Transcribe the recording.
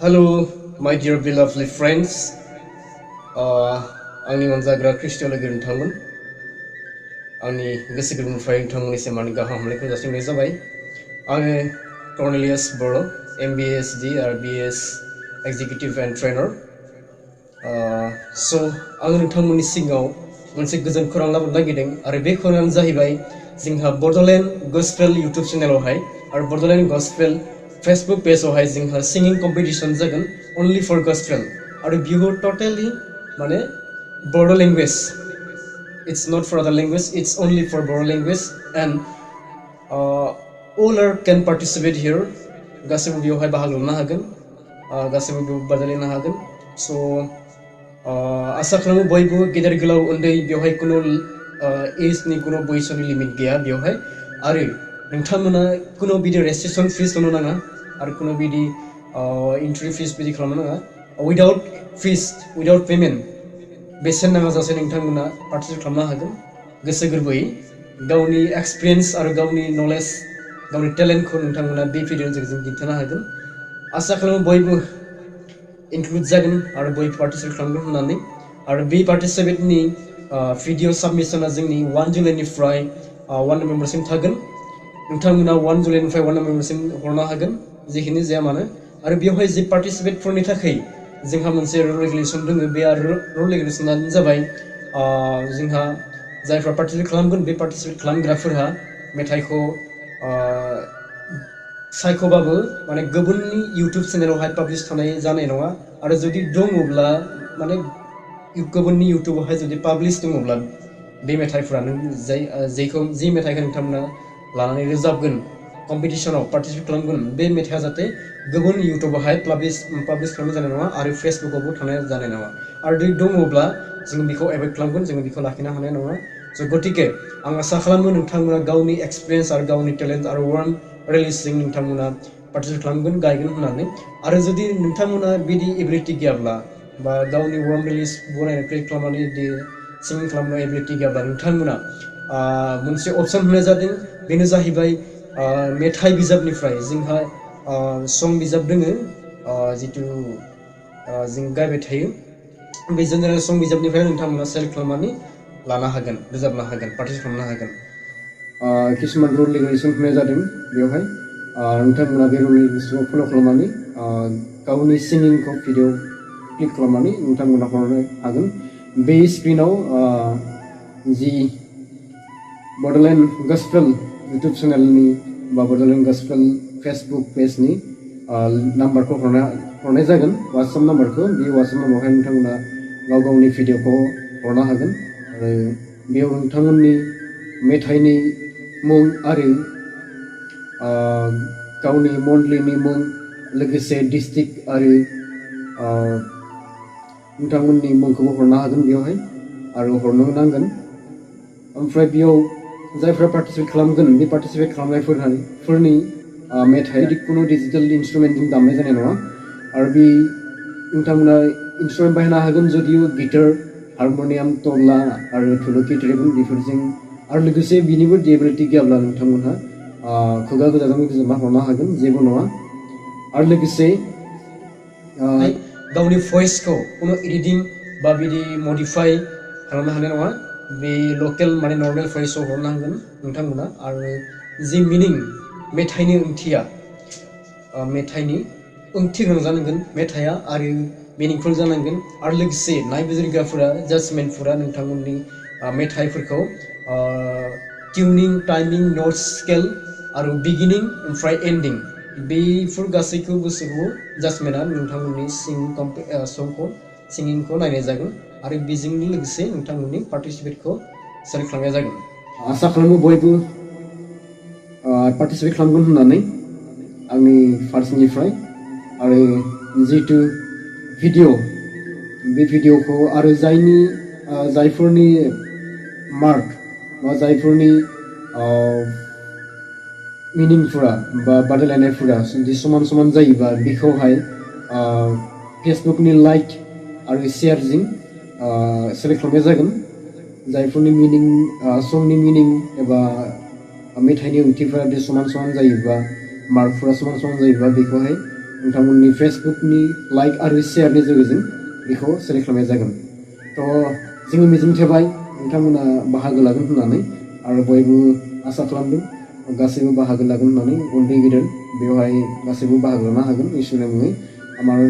Hello, my dear beloved friends. आंनि अनजाग्रा Christian लोगो नोंथांमोन आंनि गोसो गोरबोनिफ्राय नोंथांमोननिसिम आंनि गाहाम हामलायनायखौ जासिहरनाय जाबाय। आङो कर्नेलियास बर' MBSD आरो BS Executive and Trainer। आङो नोंथांमोननि सिगाङाव मोनसे गोजोन खौरां लाबोनो नागिरदों आरो बे खौराङानो जाहैबाय जोंहा बड'लेण्ड गस्पेल इउट्युब चेनेलावहाय आरो बड'लेण्ड गस्पेल फेसबुक पेजावहाय जोंहा सिंगिं कम्पिटिशन जागोन only for gospel आरो बियो टटेलि माने बर' language. It's not for other language, it's only for Boro language and all can participate here. गासैबो बेवहाय बाहागो लानो हागोन, गासैबो बेयाव बादायलायनो हागोन। आसा खालामो बयबो गेदेर गोलाव उन्दै बेवहाय कुनु एजनि कुनु बैसोनि लिमिट गैया बेवहाय आरो नोंथांमोना कुनु बिदि रेजिस्ट्रेशन फिस होनो नाङा आरो कुनु बिदि एन्ट्रि फिस बिदि खालामनो नाङा। उइदाउट पेमेन्ट बेसेन नाङाजासे नोंथांमोना पार्टिसिपेट खालामनो हागोन गोसो गोरबोयै गावनि एक्सपिरियेन्स आरो गावनि नलेज गावनि टेलेन्टखौ नोंथांमोना बे भिडिअजों जों दिन्थिनो हागोन। आसा खालामो बयबो इनक्लुड जागोन आरो बयबो पार्टिसिपेट खालामगोन होननानै आरो बे पार्टिसिपेटनि भिडिअ साबमिशना जोंनि 1 जुलाइनिफ्राय 1 नभेम्बरसिम थागोन। नोंथांमोना 1 जुलाइनिफ्राय 1 नभेम्बरसिम हरनो हागोन जेखिनि जाया मानो आरो बेवहाय जे पार्टिसिपेटफोरनि थाखाय जोंहा मोनसे रुल रेगुलेसन दङ। बे रुल रेगुलेसनानो जाबाय जोंहा जायफ्रा पार्टिसिपेट खालामगोन बे पार्टिसिपेट खालामग्राफोरहा मेथाइखौ सायख'बाबो माने गुबुननि इउट्युब चेनेलावहाय पाब्लिश थानाय जानाय नङा आरो जुदि दङब्ला माने गुबुननि इउट्युबावहाय जुदि पाब्लिश दङब्ला बे मेथाइफोरा नों जि मेथाइखौ नोंथांमोना लानानै रोजाबगोन कम्पिटिशनाव पार्टिसिपेट खालामगोन बे मेथाइया जाहाथे गुबुन इउट्युबावहाय पाब्लिश खालामनाय जानाय नङा आरो फेसबुकआवबो थानाय जानाय नङा आरो जुदि दङब्ला जों बेखौ एभयड खालामगोन, जों बेखौ लाखिनो हानाय नङा। गतिके आं आसा खालामो नोंथांमोना गावनि एक्सपिरियेन्स आरो गावनि टेलेन्ट आरो वार्म रिलिजजों नोंथांमोना पार्टिसिपेट खालामगोन गायगोन होननानै आरो जुदि नोंथांमोना बिदि एबिलिटि गैयाब्ला बा गावनि वार्म रिलिज बनायनो क्रिएट खालामनानै दि सिंगिं खालामनो एबिलिटि गैयाब्ला नोंथांमोना मोनसे अपसन होनाय जादों। बेनो जाहैबाय मेथाइ बिजाबनिफ्राय जोंहा सं बिजाब दोङो जिथु जों गायबाय थायो बे जेनेरेल सं बिजाबनिफ्राय नोंथांमोना सेलेक्ट खालामनानै लानो हागोन, रोजाबनो हागोन, पार्टिसिपेट खालामनो हागोन। किसुमान रुल रेगुलेसन होनाय जादों बेवहाय नोंथांमोना बे रुल रेगुलेसनखौ फल' खालामनानै गावनि सिंगिंखौ भिडिअ क्लिक खालामनानै नोंथांमोना हरनो हागोन। बे स्क्रिनाव जि बड'लेण्ड गस्पेल इउट्युब चेनेलनि बा बड'लेण्ड गस्पेल फेसबुक पेजनि नाम्बारखौ हरनाय जागोन, वाट्सएप नाम्बारखौ। बे वाट्सएप नाम्बारावहाय नोंथांमोना गाव गावनि भिडिअखौ हरनो हागोन आरो बेयाव नोंथांमोननि मेथाइनि मुं आरो गावनि मन्थलिनि मुं लोगोसे डिस्ट्रिक्ट आरो नोंथांमोननि मुंखौबो हरनो हागोन बेवहाय आरो हरनो नांगोन। ओमफ्राय बेयाव जायफ्रा पार्टिसिपेट खालामगोन बे पार्टिसिपेट खालामनायफोरनि मेथाइ कुनु डिजिटेल इन्सट्रुमेन्टजों दामनाय जानाय नङा आरो बे नोंथांमोना इन्सट्रुमेन्ट बाहायनो हागोन जुदिअ गिटार, हारम'नियाम, तबला आरो थुलुकि ट्रेबल बेफोरजों आरो लोगोसे बिनिबो एबिलिटि गैयाब्ला नोंथांमोनहा खुगा गोजाजों रोजाबना हरनो हागोन, जेबो नङा। आरो लोगोसे गावनि भइसखौ कुनु एडिटिं बा बिदि मडिफाइ खालामनो हानाय नङा। बे लकेल माने नर्मेल भइसआव हरनांगोन नोंथांमोना आरो जि मिनिं मेथाइनि ओंथिया मेथाइनि ओंथि गोनां जानांगोन मेथाइया आरो मिनिंफुल जानांगोन आरो लोगोसे नायबिजिरग्राफोरा जाजमेन्टफोरा नोंथांमोननि मेथाइफोरखौ टिउनिं, टाइमिं, नट स्केल आरो बिगिनिं ओमफ्राय एन्डिं बेफोर गासैखौ गोसोखौ जाजमेन्टआ नोंथांमोननि सिंगिंखौ नायनाय जागोन आरो बेजों लोगोसे नोंथांमोननि पार्टिसिपेटखौ सेलेक्ट खालामनाय जागोन। आसा खालामो बयबो पार्टिसिपेट खालामगोन होननानै आंनि फार्सेनिफ्राय आरो जितु भिडिअ बे भिडिअखौ आरो जायफोरनि मार्क बा जायफोरनि मिनिंफोरा बा बादायलायनायफोरा जुदि समान समान जायोबा बेखौहाय फेसबुकनि लाइक आरो शेयारजों सेलेक्ट खालामनाय जागोन। जायफोरनि मिनिं संनि मिनिं एबा मेथाइनि ओंथिफोरा समान समान जायोबा मार्कफोरा समान समान जायोबा बेखौहाय नोंथांमोननि फेसबुकनि लाइक आरो शेयारनि गेजेरजों बेखौ सेलेक्ट खालामनाय जागोन। थ' जोङो मिजिं थिबाय नोंथांमोना बाहागो लागोन होननानै आरो बयबो आसा खालामदों गासैबो बाहागो लागोन होननानै उन्दै गेदेर बेवहाय गासैबो बाहागो लानो हागोन इसोरनि मुङै।